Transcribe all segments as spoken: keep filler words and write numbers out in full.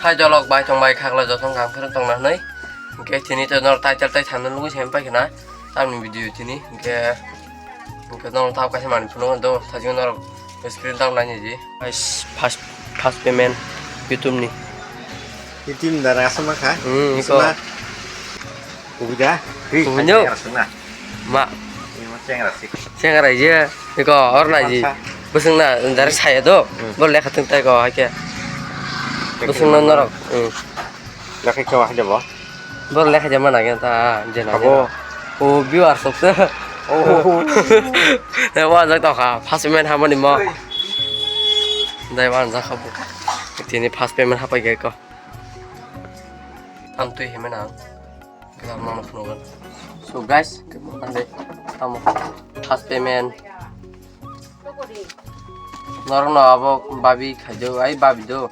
Hai jolok bai tong bai khakla jotong kang phirok tong na hwnwi. Hwnkhe tini to nor title tai thamno lugui sem pai khna. Tamni video tini hwnkhe, hwnkhe nor tao kaisa mani phunuk do thajing nor screen tao nai ji. Guys, first, first payment YouTube ni. Itim da rasa ma kha. Hmm, iko. Isma. Ubida. Ubinyo. Rasa na. Ma. Ini ma ceng rasa. Ceng rasa je. Iko or na ji. Bosong na dari saya do. Hmm. Bor lekha tong tai ko hake. Bosong na norok. Hmm. Lekha kau hade bo. Bor lekha jama na gen ta je na. Abo. O viewer sok se. Oh. Ne wa jak to kha. First payment hamani mo. Dai wan jak kha bo. Tini first payment hapai ge ko. Tam twi himena. Kita mau nuknugan. So guys, kita mau tadi tamu first payment. Norok no abo babi khaijo, ai babi do.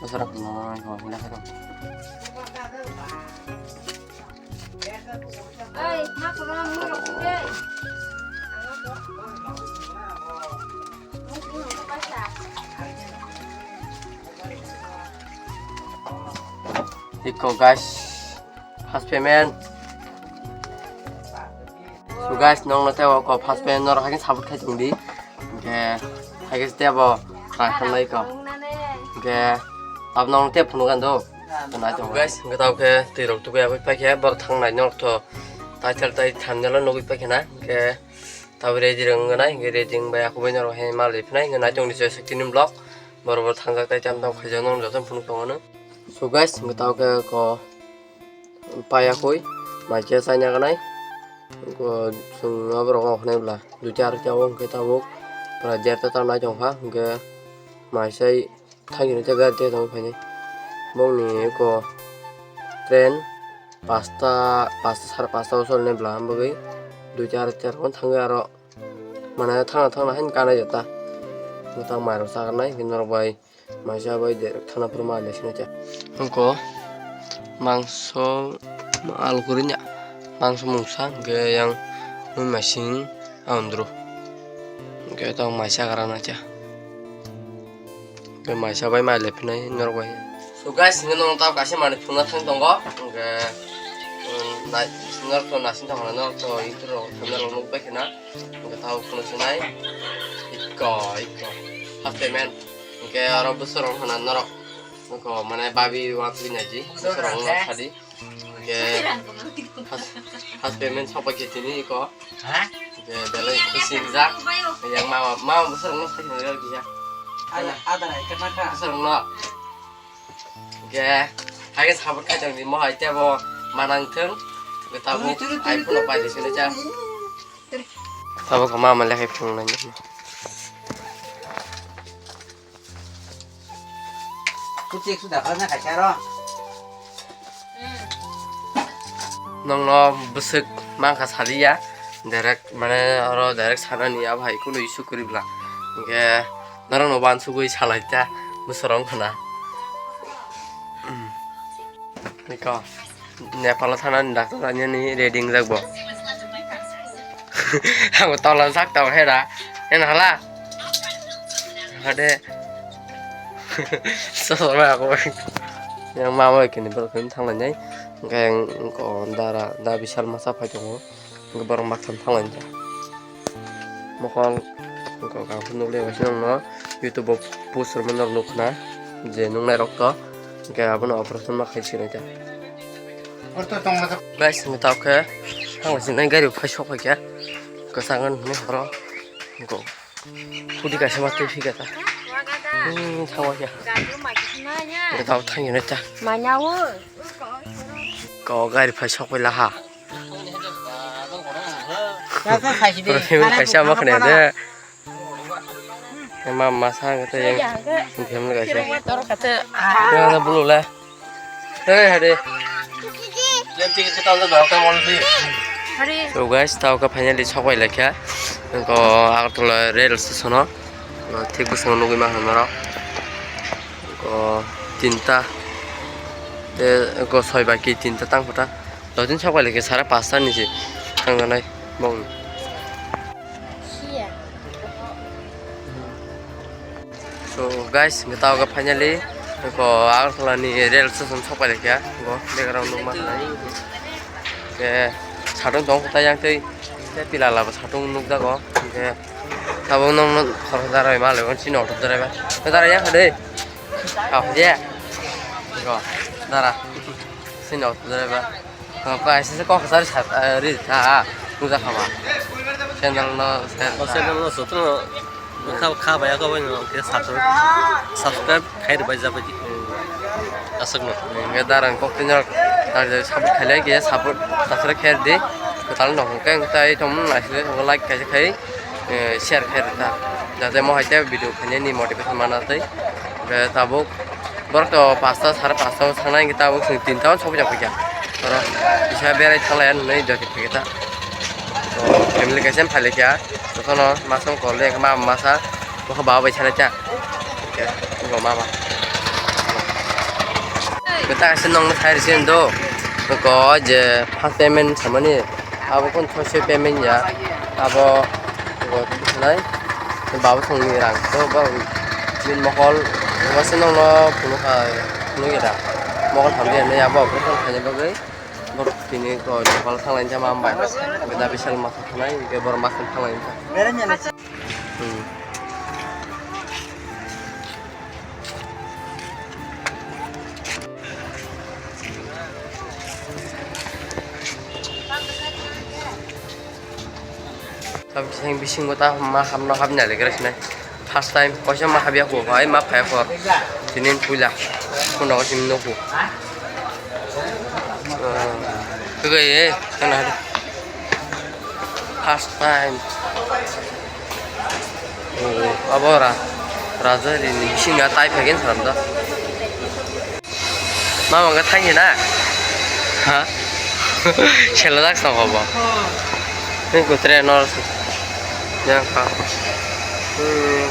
Bosor no ko hina kha. Ai, ma ko na mu ro ke. Iko guys. First payment. So guys, nong no tebo ko first payment norok hakin support khai tong di. Hwnkhe hakin tebo try khamlai ko. Hwnkhe tab nong tebo phunuk an do. Nai tongo. Guys, hwnkhe tabo khe twi rok tubui abui paikhe bor thangnai norok to title tai thumbnail o nugui paikhe na. Hwnkhe tabo ready rok wngkha nai, hwnkhe ready wngbai akhubai norok hai mal riphinai, hwnkhe nai tongdi joy shakti ni vlog. Bor bor thangjak tai tam tam khaijak norok joto phunuk tongo no. So guys, hwnkhe tabo khe ko. Payakhui, mai khe chaina ganai. Chwng aborok o hwnwi bwla duita arokhe abo hwnkhe tabuk pura jar ta tanai tongkha, hwnkhe mai sai thangwi rwkhe gari tei tongwi phainai. Bongni eko train pasta, pasta sare pasta o solnai bwla, hwnbagwi duita arokhe thangwi aro mane thangna thangna haino kanai jata. Bwtang mairok chakarnai hwnkhe norok bai. Maisa bai de thana phuru ma le sini cha. Hwnkhe mangso alu kwrwi nya. Mangso mungsa hwnkhe yang mui masing aundru. Hwnkhe tong maisa gra na cha. Hwnkhe maisa bai ma le phinai norok bai. So guys, hwnkhe norok tamo kaisa manwi phunukna thang tongo. Hwnkhe, um, nai-, norok to nasing tongkha, norok to intro rok thumna rok nukbai khna. Hwnkhe tamo phunuk sinai. Ikko, ikko. First payment. Hwnkhe oro bwswrwng hwnna norok. Hwnkhe mane babi uansugwi naidi. Bwswrwng no sadi. Hwnkhe first, first payment sokbai khe tini iko. Hwnkhe belai khusi wngjak. Yang mama, mama bwswrwng no sai hwnwi rw kisa. Ada, ada rai kena ka. Bwswrwng no. Hwnkhe haikhe support khai tongdi, mo hai tebo manang thung. Hwnkhe tabuk iPhone no paidi sini cha. Tabuk ma ma lekhai phunuknai. Kuchik sudah pernah kaisa ro. Nongno bwswk mankha saliya, direct mane oro direct sanani ya bhai kunu issue kwrwi bwla. Hwnkhe norokno uansugwi salai ta bwswrwng khna. Niko. Nepal o thanani doctor ani ready wngjak bo. Ang tola sak tong hera. Hena hala. Hade. Sosok na ako. Yang mama kini bel kini thang lai nai. Hwnkhe ang ko dara da bisal masa phai tongo. Hwnkhe borok maktham thang lai nai. Mokol hwnkhe ang phunuk le waisa nokno YouTube o post rwma norok nukna je nuknai rok to. Hwnkhe abono operation ma khai sinai ta. Guys, hwnkhe tao khe thang lai sinai gari phai sok phai khe kwchang hwnwi horo. Hwnkhe pudi kaisa ma twi phika ta. Hmm, thang wa khe. Hwnkhe tao thang yunai ta. Manya o. Ko gari phai sok phai la ha. Pura family kaisa ma khne de. Ma ma sa ga te yang family kaisa. Ya na bulu le. Hey hade. So guys, tao ka finally sok bai laikha. Ko Agartala rail station o. Thik bwskango nugwi ma hwnwi norok. Ko tinta. Te ko soi bai ki tinta tang kota. Dodin sok bai le ke sara pasta ni se thangjanai bong. So guys, hwnkhe tao khe finally Ko Agartala ni rail station sok pai kha, go background nukma kha. Ke satung tong kha yang tei, tei pila laba satung nukjago. Ke tabuk nong nong khoroksa darai ma le, chini auto darai ba. Darai ya kha de. Kha je. Go, dara. Chini auto darai ba. Ko kaisa se kok sari sat, eh, ri tha, puja khama. Channel no share O kha. Channel no jotono kha, kha bai, kha bai no, ke subscribe, subscribe khai rwbai jabai di. Hmm. Aswk no. Hingke darang kok tini rok, darang support khailai ke support, subscribe khai di. Kwtal no hwnkhe, hwnkhe tai tongmani naisingwi tongo, like kaisa khai, eh, share khai rwkha. Jate mo hai tei video khainani motivation mana tei. Hwnkhe tabuk Borok to pasta, sare pasta o sangnai hwnkhe tabuk chwng tinta o sopijak paikha. Oro kisa berai thanglaiya nwnwi jotoi phaikha ta. To family kaisa phailaikha. Jotono masa wng kolde wngkha mama masa. Bokha baba bai sanai ta. Bo mama. Bwta kaisa nongno khai rwsini do. Ko je first payment samani. Abo kung thosoi payment ya. Abo nai. Baba songni rang to ba bini mokol wase nokno phunukha phunukya da. Mokol hamya hinwi abo operation khaina bagwi borok tini ko Nepal thanglaini jama hambai. Beda bisal masa thangnai hingke borok masa thanglai wngkha. Hmm. Tabuk bising bisingo ta ma hamno habna le gra sinai. First time koisa ma habya ko bai ma phaya ko. Tinin puila. Kuno ko tinin noku. Kage ye kana hadi. First time. Oh, abo ra. Raja rini bisinga tai phagen salam da. Mama wngkha thangwi na? Ha? Sela jak song hobo. Ni kutre nor. Yang ka. Hmm.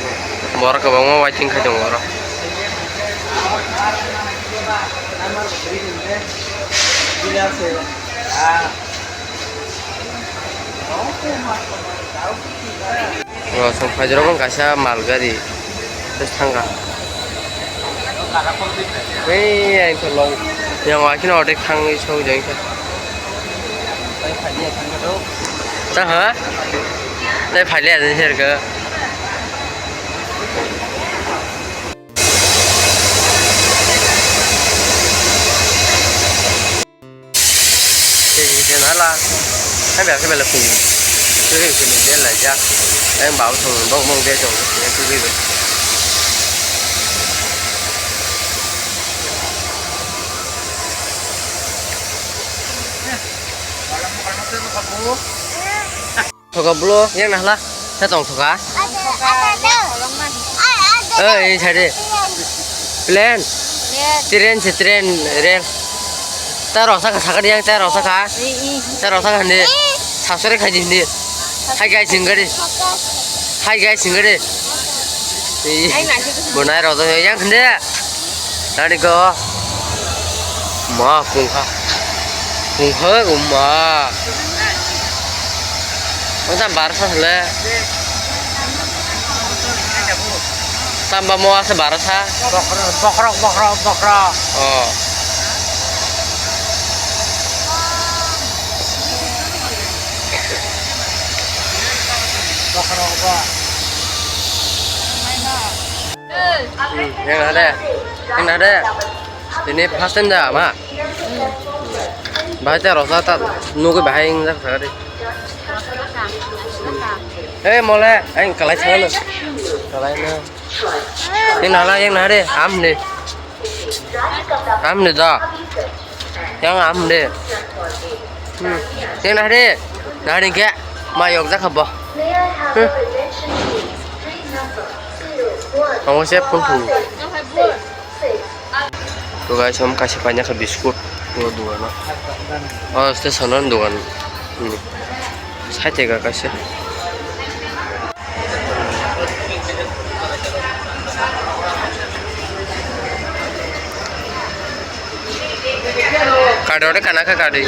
Borok kwbangma waiting khai tongo oro. Rosong phaijrok wng kaisa mal gari tei thangkha. Ei, ang tholong yang waikhe no ordek thangwi sogwi jai kha. Ta ha? Tei phailiya jani serga. Tei hala hai bai khe belai phungo. Tei phungo de lai jak. Tei baba thong bong bong de tong. Tei tei bai. Thoka bolo, yang nahla, sa tong thoka. Oi, ini sade. Plane. Train se train, rail. Ta rok saka, saka yang ta rok saka. Ta rok saka hindi. Sasore khai hindi. Hai guys, singari. Hai guys, singari. Bonai rok yang hindi. Nani ko. Ma, kungkha. Kungkha, umma. Masa barsa sele. Tamba mo asa barsa. Bokrok, bokrok, bokrok, bokrok. Oh. Bokrok, bokrok. Hmm, yang ada. Yang ada. Ini first time da, ma? Bahai ta rosa ta nugui bahai yang jak sagadi. Eh, mole, eh, kalai sana. Kalai na. Yang nala, yang nade, am de. Am de da. Yang am de. Hmm. Yang nade. Nade ke. Ma yok jak habo. Hmm. Kamu siap pun pun. To guys, omo kaisa paina kha biscuit o dogano. O station o dogan. Hmm. Side ga kaisa. Kado de kana kha kadi.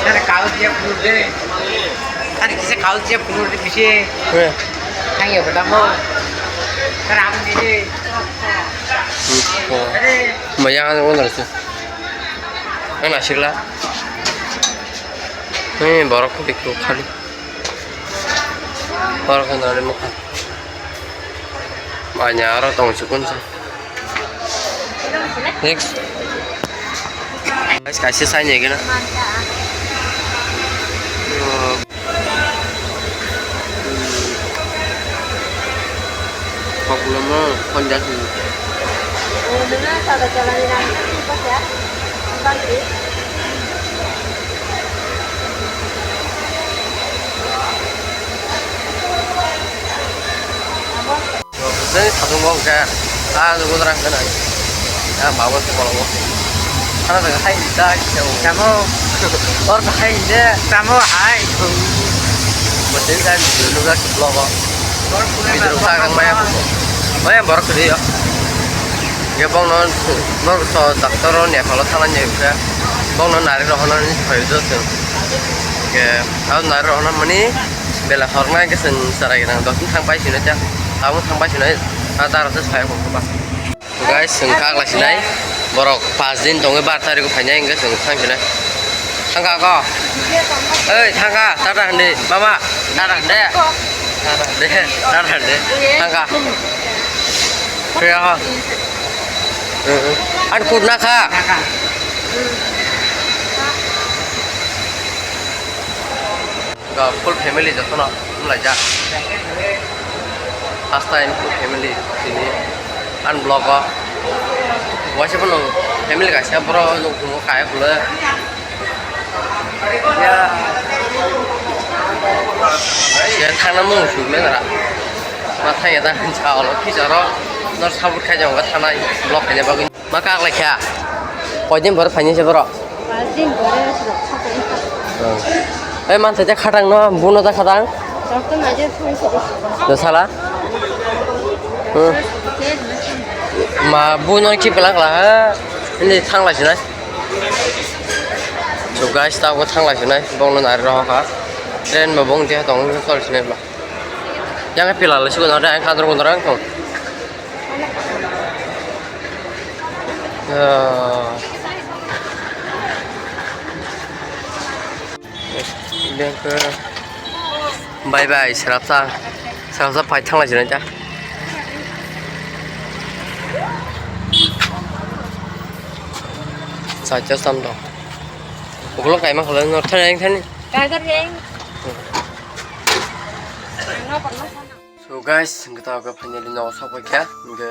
Sir, kaus dia pulur de. Sir, kisa kaus dia pulur de bisi. He. Thang ya badam ho. Sir, abu ni de. Maya ang wala se. Ang nasikla. Ni borok ko dikko khali. Borok ko nari mukha. Manya aro tong sukun se. Next. Guys, kaisa sai ni gana. Kok belum mau, kon jatuh. Jani satung bo hwnkhe, ah, jogo rang gana. Ah, babo se bolongo. Khana jaga hai da kisa. Tamo. Or hai de. Tamo hai. Bo jani jani jogo blogo. Bidro ta gang maya. Maya borok kiri yo. Ye bongno, bongno so doctor o Nepal o thana ni khe. Bongno nari rohona ni phayo do se. Ke, ah, nari rohona mani bela horna ke sen sarai nang dos thang pai sino ta. Abo thang pai sino, ah, dara se sai ko ba. Guys, chwng kha khlai sinai, borok paanch din tongwi bar tarikh o phainai, hwnkhe chwng thang sinai. Thang kha ko? Oi, thang kha, tata hwndi, mama, tata hwndi. Tata hwndi, tata hwndi. Thang kha. Priya ho. Ang kut na kha. Ga full family jotono wnglaijak. First time full family tini ani vlog o. Waisa phano family kaisa borok nukhumo kaya khwlai. Ya. Ya thangna mung sui mena ra. Ma thangya ta hinsa olo kisa ro. Nor sabut khai jabo thana vlog khaina bagwi. Ma kak lai kha? Koi din pore phaini se borok? Paanch din pore borok kha koi kha. Ei man thai khatang no, buno ta khatang. Doctor naje phone se. Do sala? Hmm. Ma buno ki pelang la ha? Ini thang lai sinai. So guys, ta ko thang lai sinai, bong no nari roho kha. Train bo bong dia tong sol sinai bla. Yang pila lai sugo na, yang kadro ko dorang ko. Ah. Bye bye, serapsa. Serapsa phai thang lai jina ja. Sa cha sam do. Ukulok kaima khala no thani thani. Kagar yang. So guys, hwnkhe ta hwnkhe finally nogo sokpai kha, hwnkhe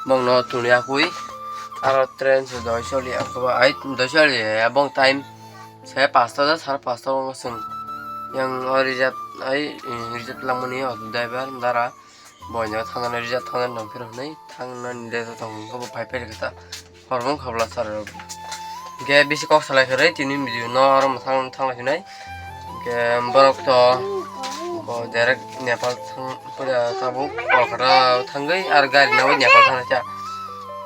bongno tuni akui aro train se doi soli, akhe bo ai doi soli, bong time se pasta da, sar pasta o chwng yang o reserve ai, reserve langmani o driver dara boino thangnani reserve thangnani nongphir hwnwi thangnani reserve tong hwnkhe bo phai phai khe ta. Hormung khabla sar rok. Hwnkhe bisi kok salai khe rwi tini video no oro mwthang thang lai sinai. Hwnkhe borok to bo direct Nepal thang puila tabuk Kolkata thangwi ar gari no Nepal thang cha.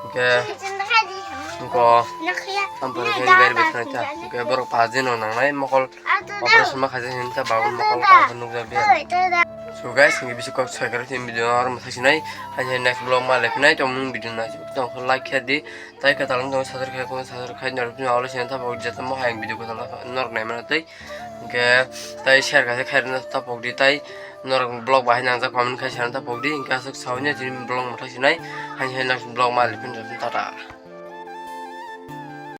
Hwnkhe go ampore khe gari bo thang cha. Hwnkhe borok paanch din no nangnai mokol operation ma khaijak hinwi ta babun mokol kha nukjak bia. So guys, hwnkhe bisi kok salai khe rwi tini video no oro mwthang sinai. Hai hai next vlog ma lephinai tongmung video no tong like khe di. Tai kwtal wng tong sajwk khai, kung sajwk khai, norok phano olo sini tabuk jesa mo hai video kwtal norok nai mano tei. Hwnkhe tai share kaisa khai rwna tabuk di, tai norok vlog bahai nangjak comment khai sana tabuk di, hwnkhe aswk sawi nai tini vlog mwthang sinai, hai hai next vlog ma lephin rwsin, tata.